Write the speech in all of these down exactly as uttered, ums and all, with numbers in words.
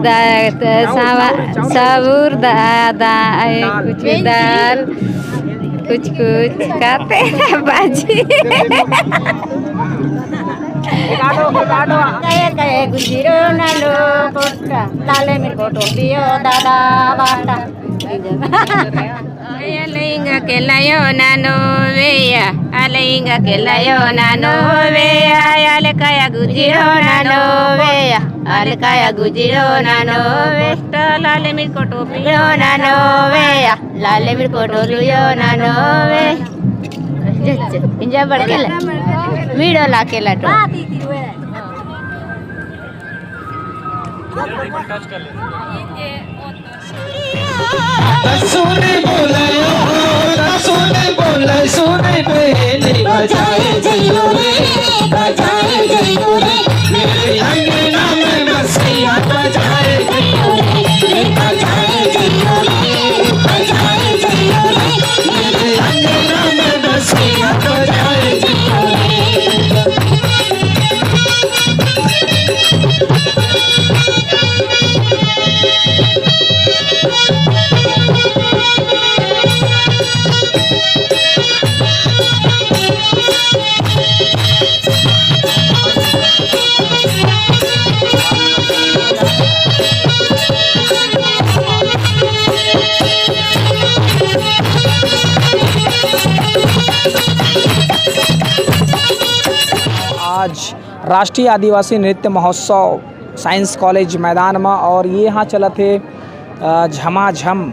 दा-, दा-, सावा-, साबुर दा-, दा-, ए, कुछ दाल, कुछ, कुछ खाते हैं बाजी। कहे, कहे, गुजिरो ना लो, कोटा, लाले मिर्च को टोपियो दादा बाटा। Alenga ke layo nano veya, alenga ke layo nano veya, alekaya gujiro nano veya, alekaya gujiro nano ve. Lale mirkoto piyo nano veya, lale mirkoto luyo nano ve. Enjoy barkela. Video la ke lato. आज राष्ट्रीय आदिवासी नृत्य महोत्सव science college मैदान म, और ये यहाँ चलत हे, अ, झमाझम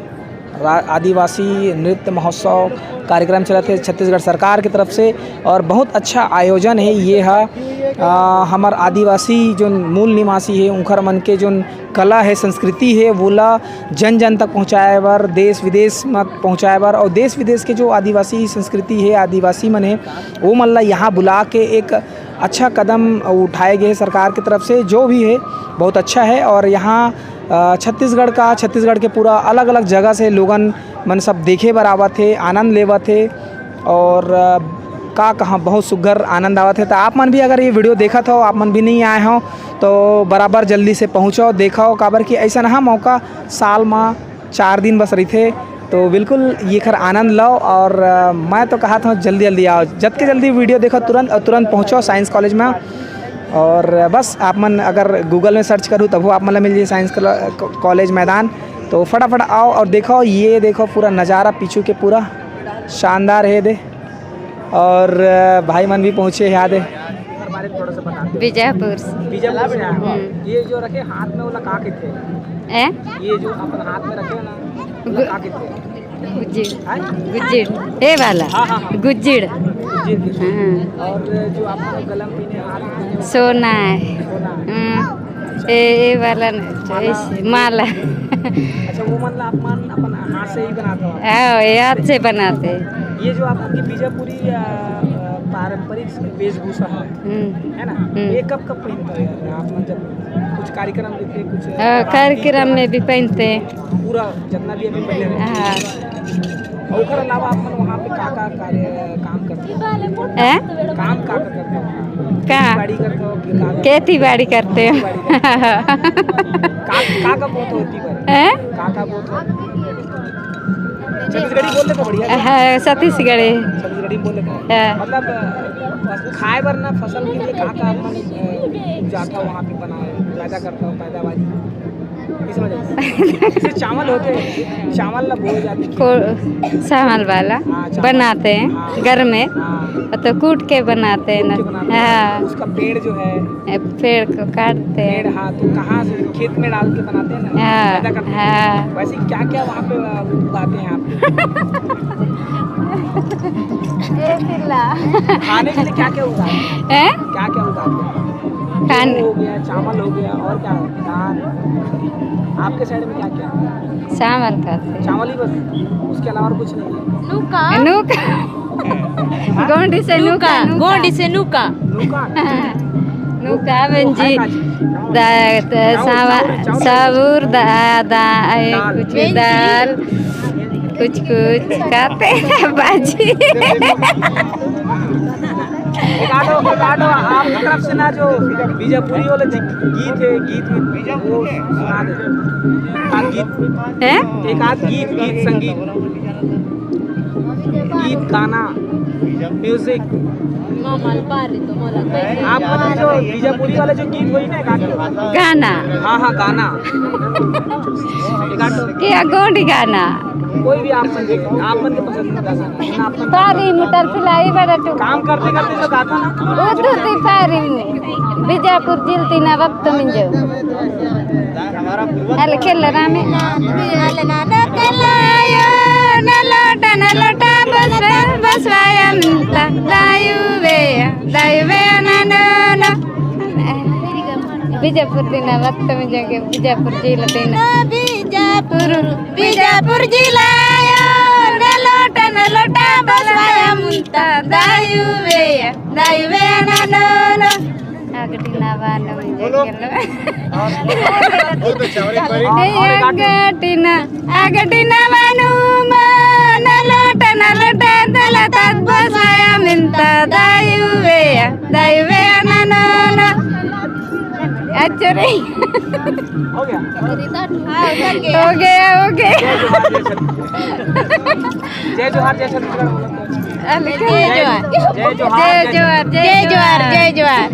रा-, आदिवासी नृत्य महोत्सव कार्यक्रम चलत हे छत्तीसगढ़ सरकार के तरफ से, और बहुत अच्छा आयोजन हे ये ह। अ, हमर आदिवासी जोन मूल निवासी हे, उनकर मन के जोन कला हे, संस्कृति हे, वोला जन जन तक पहुँचाए बर, देश विदेश म पहुँचाए बर, और देश विदेश के जो आदिवासी संस्कृति हे, आदिवासी मन हे, वो मन ला यहाँ बुला के एक अच्छा कदम उठाए गए हे सरकार के तरफ से। जो भी हे, बहुत अच्छा हे। और यहाँ, अ, छत्तीसगढ़ का, छत्तीसगढ़ के पूरा अलग-अलग जगह से लोगन मन सब देखे बर आवत हे, आनंद लेवत हे। और, अ, का कहाँ, बहुत सुग्घर आनंद आवत हे। तो आप मन भी अगर ये video देखत हो, आप मन भी नहीं आए हो, तो बराबर जल्दी से पहुँचो, देखो, काबर कि ऐसा ना मौका साल मा चार दिन बस रहिथे, तो बिल्कुल येखर आनंद लो। और, अ, मैं तो कहत हूँ, जल्दी जल्दी आओ, जतके जल्दी video देखो, तुरंत, तुरंत पहुँचो साइंस कॉलेज में। और, अ, बस आप मन अगर Google में search करूँ, तभो आप मन ला मिल जाए साइंस कॉल-, कॉलेज मैदान। तो फटाफट आओ और देखो, ये देखो पूरा नज़ारा पीछू के, पूरा शानदार हे दे। और, अ, भाई मन भी पहुँचे हे, याद है। बीजापुर से। बीजापुर से आए हो। हम्म। ये जो रखे हाथ में, ओला का कहिथे? ए? ये जो अपन हाथ में रखे हो ना, ओला गु-, का कहिथे? गुज्जिड़। हैं? गुज्जिड़। ए वाला? हाँ, हाँ, हाँ। गुज्जिड़। गुज्जिड़, गुज्जिड़। हाँ। और जो आप लोग गला में पहने, हाथ में पहने, सोना है। सोना है। हम्म। ए, ए वाला न, माला। ऐसे, माला। अच्छा, वो मतलब आप मन अपन हाथ से ही बनाते हो आप? हाँ, ये हाथ से बनाते हैं। ये जो आप लोग की बीजापुरी, अ, अ, पारंपरिक वेशभूषा है, हम्म। है ना? हम्म। ये कब कब पहनते हो यार? आप मतलब कुछ कार्यक्रम में थे, कुछ अ, त्योहार कार्यक्रम में भी पहनते हैं। पूरा जितना भी अभी पहले रहे। हाँ। और ओकर अलावा आप मन वहाँ पे का का कार्य, काम करते हो? हैं? काम का का करते हो वहाँ? का? खेती बाड़ी करते हो कि का करते हो? खेती बाड़ी करते हो। खेती बाड़ी करते हो। का, का का बोत होती बारी? हैं? का का बोत होती? छत्तीसगढ़ी बोल लेते बढ़िया से? हाँ, छत्तीसगढ़ी। छत्तीसगढ़ी बोल लेते हो? हाँ। मतलब, अ, खाए बर ना फसल के लिए का का अपन, अ, उपजाता हो वहाँ पे, बनाए, पैदा करता हो, पैदावारी? किस वजह से? जैसे चावल होते हैं, चावल ला बोए जाते हैं। को-, चावल वाला हाँ, चावल। बनाते हैं हाँ। घर में, हाँ। तो कूट के बनाते हैं ना। कूट के बनाते हैं। हाँ। उसका पेड़ जो है, ए, पेड़ को काटते हैं। पेड़, हाँ, तो कहाँ से खेत में डाल के बनाते हैं ना, हाँ, पैदा करते हैं। हाँ। वैसे क्या-क्या वहाँ पे, अ, उगाते हैं आप? ए, चिल्ला। खाने के लिए क्या-क्या उगाते हैं? हैं? क्या-क्या उगाते हैं? खाने गेहूं हो गया, चावल हो गया, और क्या है? धान। आपके side में क्या-क्या है? चावल खाते हैं। चावल ही बस, उसके अलावा और कुछ नहीं है? नूका। नूका। गोंडी से नूका, नूका, नूका। गोंडी से नूका। नूका? नूका, वो बेंजी। है ना जी? दा-, दा-, चावल, सावा-, चावल, चावल। साबुर, दा-, दा-, ए, दाल। कुछ बेंजी। दाल, कुछ, कुछ खाते हैं, बाजी। एक आध, एक आध आपकी तरफ से ना, जो बीजापुरी वाला जी गीत है, गीत में वो सुना दे। एक आध गीत, हैं? एक आध गीत, गीत संगीत, गीत गाना, music। आप मतलब जो बीजापुरी वाला जो गीत वही ना गाना? गाना। हाँ, हाँ, गाना। एक आध। क्या गोंडी गाना? कोई भी आप मन, आप मन के पसंद का गाना। पारी मोटर फिलाई बड़ा टू। काम करते करते जो गाता ना। उधर दी पारी में। बीजापुर जिलती ना वक्त में जो। अल खेल रामे। न लोटा, न लोटा, बस, बस वाया मिलता। दायु वे, दायु वे, ना, ना, ना। बीजापुर दिना वक्त में जाके बीजापुर जिला दिना। बीजापुर, बीजापुर जिला यो, न लोटा, न लोटा, बस वाया मुंता, दायु वे, दायु वे, ना, नो, नो। आगटिना वानम बोलो। बोल बच्चा, और एक बारी। ए, आगटिना, आगटिना वानुम, न लोटा, न लोटा, दला तात बसाया मिंता, दायु वे, दायु वे, ना, ना, ना। अच्छा रे। हो गया। हाँ, हो गया। हो गया, हो गया। जय जोहार, जय छत्तीसगढ़। जय जोहार, जय छत्तीसगढ़। अरे, जय जोहार। जय जोहार, जय जोहार, जय जोहार।